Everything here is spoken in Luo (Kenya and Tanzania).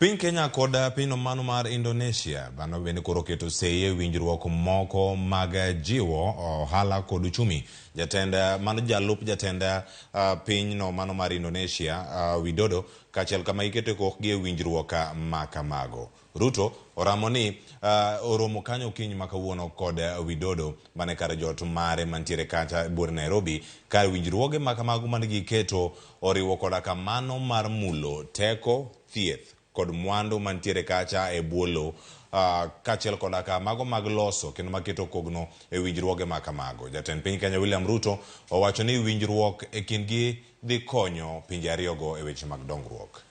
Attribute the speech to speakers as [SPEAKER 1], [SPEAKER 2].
[SPEAKER 1] Piny Kenya kod pinyno mano mar Indonesia mano bende koro oketo sei e winjruok moko mag jiwo ohala kod uchumi. Jatend mano jalup jatend pinyno mano mar Indonesia Widodo kaachiel kama giketo kokgi e winjruok ma kamago. Ruto oramo ni oromo kanyo okinyi ma kawuono kod Widodo mane kar jot mare mantiere kacha e buore Nairobi kar winjruoge ma kamago mane giketo oriwo koda kamano mar mulo teko, thieth kod mwandu mantiere kacha e bwo lowo kaachiel koda ka mago mag loso kendo maketo kogno e winjruoge ma kamago. Jatend piny Kenya William Ruto owacho ni winjruok e kindgi dhi konyo pinje ariyogo e weche mag dongruok.